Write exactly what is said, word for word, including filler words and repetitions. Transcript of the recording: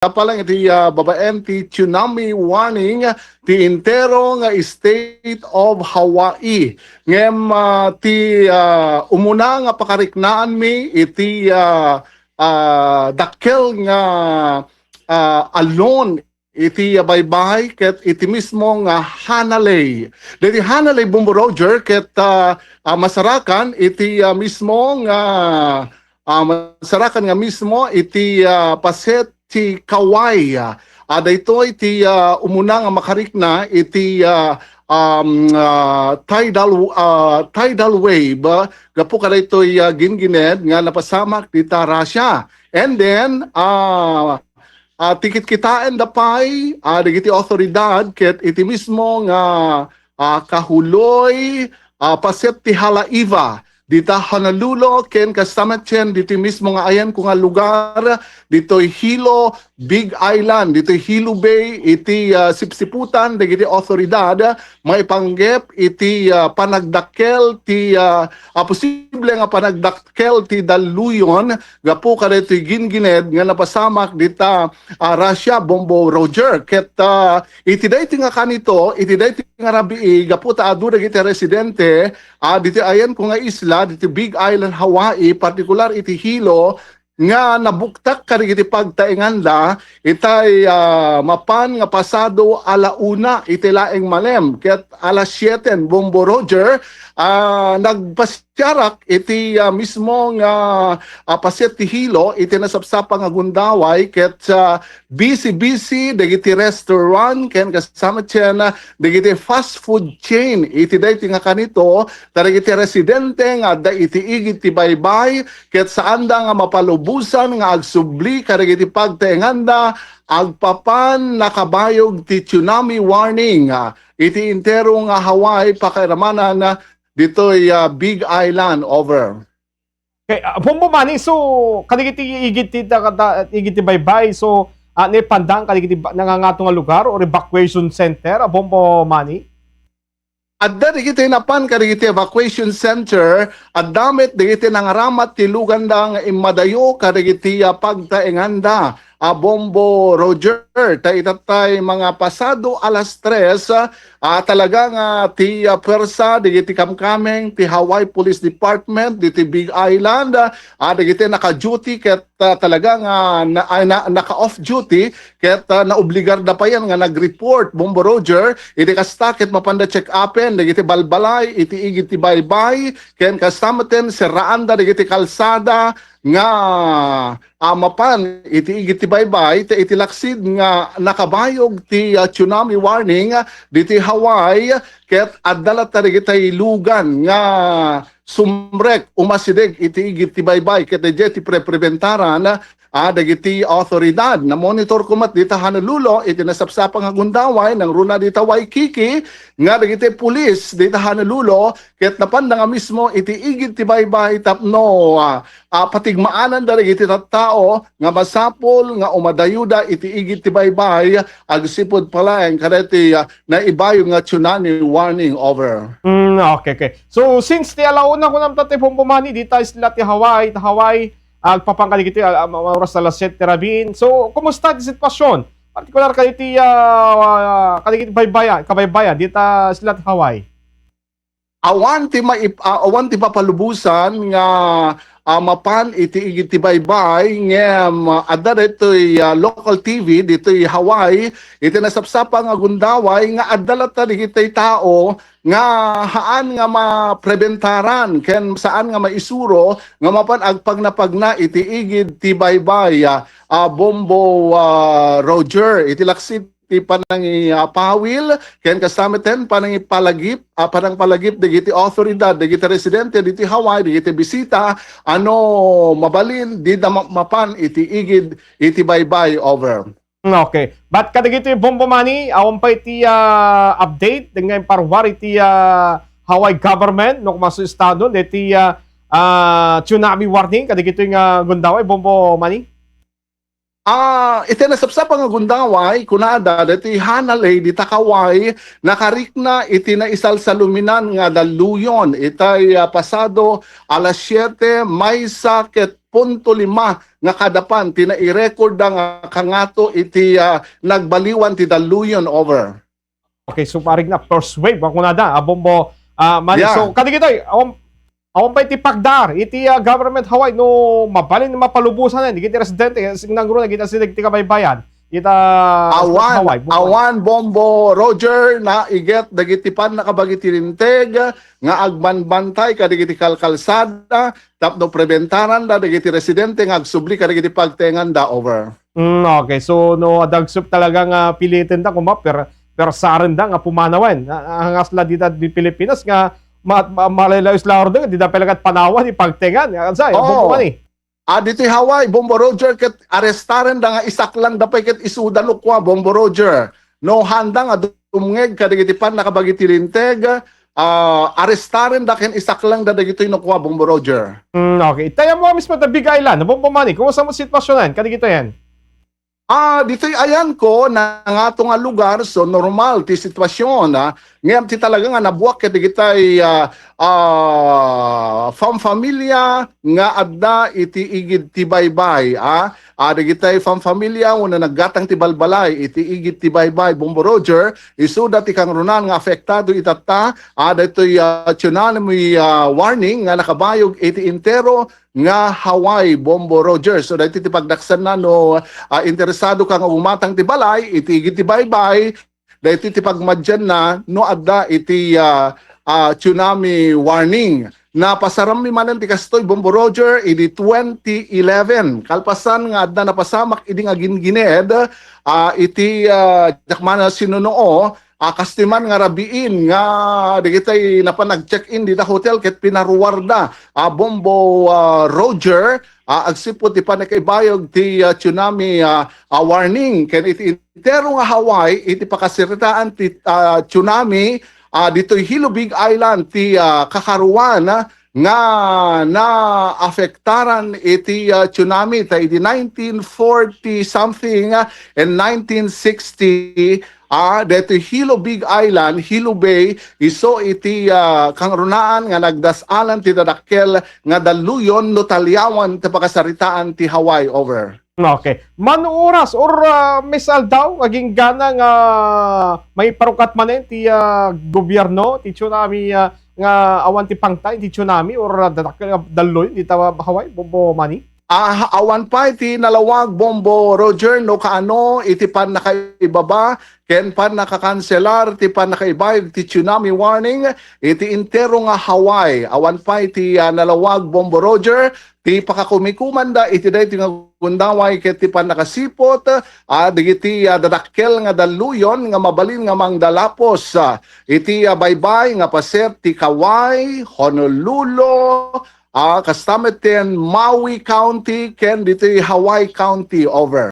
pa lang iti, ah, babaen ti tsunami warning ti entero nga state of Hawaii. Ngem, ah, ti, ah, umuna nga pakariknaanmi iti, ah, ah, dakkel nga, ah, alon iti, ah, baybay ket iti mismo nga Hanalei. Deti Hanalei, Bombo Roger, ket, ah, ah, masarakan iti, ah, mismo nga, ah, masarakan nga mismo iti, ah, paset ti Kauai. Ah, daytoy ti, ah, umuna nga makarikna iti, ah, um, ah, tidal, ah, tidal wave, ah, gapu kadaytoy, ah, gingined nga napasamak dita Russia. And then, ah, ah, ti kitkitaenda pay, ah, dagiti awtoridad ket iti mismo nga, ah, kahuloy, ah, paset ti Haleiwa, dita Honolulu, ken kasta met ken ditoy mismo nga ayanko nga lugar, ditoy Hilo, Big Island, ditoy Hilo Bay, iti, ah, sipsiputan dagiti awtoridad maipanggep iti, ah, panagdakkel ti, ah, ah, posible nga panagdakkel ti dalluyon gapu kadaytoy gingined nga napasamak dita, ah, Russia, Bombo Roger. Ket, ah, iti daytoy nga kanito, iti daytoy nga rabii, gapu ta adu dagiti residente, ah, ditoy ayanko nga isla, ditoy Big Island, Hawaii, partikular iti Hilo, nga nabuktak kadagiti pagtaenganda, itay, ah, mapan nga pasado ala una iti laeng malem, ket alas siete, Bombo Roger, ah, nagpasiarak iti, ah, mismo nga, ah, paset ti Hilo, iti nasapsapa nga gundaway, ket, ah, busy-busy dagiti restaurant, ken kasta met ken, ah, dagiti fast food chain, iti daytoy nga kanito, ta dagiti residente nga adda iti igid ti baybay, ket saanda nga mapalubosan nga agsubli kadagiti pagtaenganda, agpapan nakabayog ti tsunami warning, ah, iti entero nga Hawaii, pakairamanan, ah, ditoy, ah, Big Island. Over. Okay, ah, Bombo Manny, so, kadagiti igid ti, ta-, ta-, igid ti baybay, so, ah, naipandang kadagiti ba-, nangangato nga lugar or evacuation center, ah, Bombo Manny? Adda dagiti napan kadagiti evacuation center, adda met dagiti nangaramat ti luganda nga immadayo kadagiti, ah, pagtaenganda, a Bombo Roger. Ta itattay mga pasado alas tres, ah, talaga nga ti, ah, puwersa dagiti kamkameng ti Hawaii Police Department diti Big Island, ah, dagiti naka-duty ket, ah, talaga nga na-, ay, na-, naka-off duty ket, ah, naobligarda payen nga nag-report, Bombo Roger, iti kasta ket mapanda check-upen dagiti balbalay iti igid ti baybay, ken kasta metten serraanda dagiti kalsada nga, ah, mapan iti igid ti baybay, ta iti laksid nga nakabayog ti, ah, tsunami warning, ah, diti Hawaii, ket adda latta dagiti lugan nga sumrek, umasideg iti igid ti baybay, ket daydiay ti preprebentaran, ah, dagiti awtoridad. Namonitor koma met dita Honolulu, iti nasapsapa nga gundaway, nangruna dita Waikiki, nga dagiti pulis dita Honolulu, ket napanda nga mismo iti igid ti baybay tapno, ah, ah, patigmaananda dagiti tattao nga masapul nga umadayoda iti igid ti baybay agsipud pay laeng kadaytoy, ah, naibayog nga tsunami warning. Over. Mm, okay, okay. So, since ti alauna, kunam ta ti Bombo Manny, dita isla ti Hawaii, ta Hawaii, agpapan kadagiti, ah, ah, oras alas siete rabiin. So, kumusta ti sitwasyon? Partikular kadagiti, ah, kadagiti baybayan, kabaybayan, dita isla ti Hawaii. Awan ti maip-, ah, awan ti papalubosan nga, ah, mapan iti igid ti baybay, ngem, ah, adda daytoy, ah, local T V ditoy Hawaii, iti nasapsapa nga gundaway nga adda latta dagiti tao nga haan nga maprebentaran ken saan nga maisuro nga mapan agpagnapagna iti igid ti baybay, ah, ah, Bombo, ah, Roger, iti laksid ti panangipawil ken kasta metten panangipalagip, ah, panangpalagip dagiti awtoridad, dagiti residente diti Hawaii, dagiti bisita, ano mabalin dida ma-, mapan iti igid iti baybay. Over. Mm, okay. But kadagiti Bombo Manny, awan pay ti, ah, update nga imparuar iti, ah, Hawaii government no koma su estado deti, ah, ah, tsunami warning kadagiti nga gundaway, Bombo Manny? Ah, iti nasapsapa nga gundaway, kunada, deti Hanalei dita Kauai, nakarikna iti naisalsaluminan nga dalluyon, itay, ah, pasado alas siete, maysa ket punto lima nga kadapan ti nairekorda nga kangato iti, ah, nagbaliwan ti dalluyon. Over. Okay, so parigna, first wave, kunada, a Bombo, ah, Manny. Yeah. So, kadagitoy, awan, awan pay ti pagdar iti, ah, government Hawaii no mabalin mapalubosan dagiti residente, sinangrunan dagiti asideg ti kabaybayan. Ita Awan, Hawaii, Bombo. Awan, Bombo Roger, naiget dagiti pannakabagi ti linteg nga agbanbantay kadagiti kalkalsada tapno prebentaranda dagiti residente nga agsubli kadagiti pagtenganda. Over. Mm, okay. So, no, adda agsup talaga nga pilitenda, kuma, per-, persarenda nga pumanawen. A-, angasla dita di Pilipinas nga ma-, ma-, malaylayos la orden, dida pay lakat panawan, ipagtengan. Nga, sa, Oo. Bombo Manny. Ah, ditoy Hawaii, Bombo Roger, ket arestarenda nga isaklangda pay ket isuda no kua, Bombo Roger. No, handa nga dumngeg kadagiti pannakabagi ti linteg, ah, arestarenda ken isaklangda dagitoy no kua, Bombo Roger. Mm, okay. Itayo mo mismo ta Big Island, Bombo Manny, kumusta mo sitwasionen kadagitoyen? Ah, ditoy ayanko, nangato nga lugar, so normal ti sitwasion, ah. Ngem ti talaga nga nabuak ket dagitay, ah, ah, famfamilia nga adda iti igid ti baybay, ah. Ah, dagitay famfamilia wenno naggatang ti balbalay iti igid ti baybay, Bombo Roger, isuda ti kangrunan nga apektado itatta, ah, daytoy, ah, tsunami, ah, warning nga nakabayog iti entero nga Hawaii, Bombo Roger. So, daytoy ti pagdaksanna no, ah, interesado ka nga umatang ti balay iti igid ti baybay, daytoy ti pagmadianna no adda iti, ah, ah, tsunami warning. Napasarammi manen ti kastoy, Bombo Roger, idi twenty eleven. Kalpasan nga adda napasamak idi nga ginggined, ah, iti, ah, diak man sinunoo, ah, kastoy man nga rabiin nga dagitay napan nag-check-in dita hotel ket pinaruarda, ah, Bombo, ah, Roger, ah, agsipud ti pannakaibayog ti, ah, tsunami, ah, ah, warning ken iti entero nga Hawaii iti pakasaritaan ti, ah, tsunami, ah, ditoy Hilo Big Island ti, ah, kakaruan, ah, nga naafektaran iti, ah, tsunami ta idi nineteen forty something, ah, and nineteen sixty, ah, daytoy Hilo Big Island, Hilo Bay, isu iti, ah, kangrunaan nga nagdas-alan ti dadakkel nga dalluyon no taliawan ti pakasaritaan ti Hawaii. Over. Okay. Mano oras or, ah, misaldaw nga ginggana nga maiparukat manen ti, ah, gobierno ti tsunami, ah, nga awan ti pangtay ti tsunami or, ah, dadakkel nga dalluyon dita Hawaii, Bombo Manny? Ah, awan pay ti nalawag, Bombo Roger, no kaano iti pannakaibaba ken pannakakanselar ti pannakaibayog ti tsunami warning iti entero nga Hawaii. Awan pay ti, ah, nalawag, Bombo Roger, ti pakakumikumanda iti daytoy nga gundaway ket ti pannakasiput, ah, dagiti, ah, dadakkel nga dalluyon nga mabalin nga mangdalapos, ah, iti, ah, baybay nga paset ti Kauai, Honolulu, ah, kasta met ti Maui County ken ditoy Hawaii County. Over.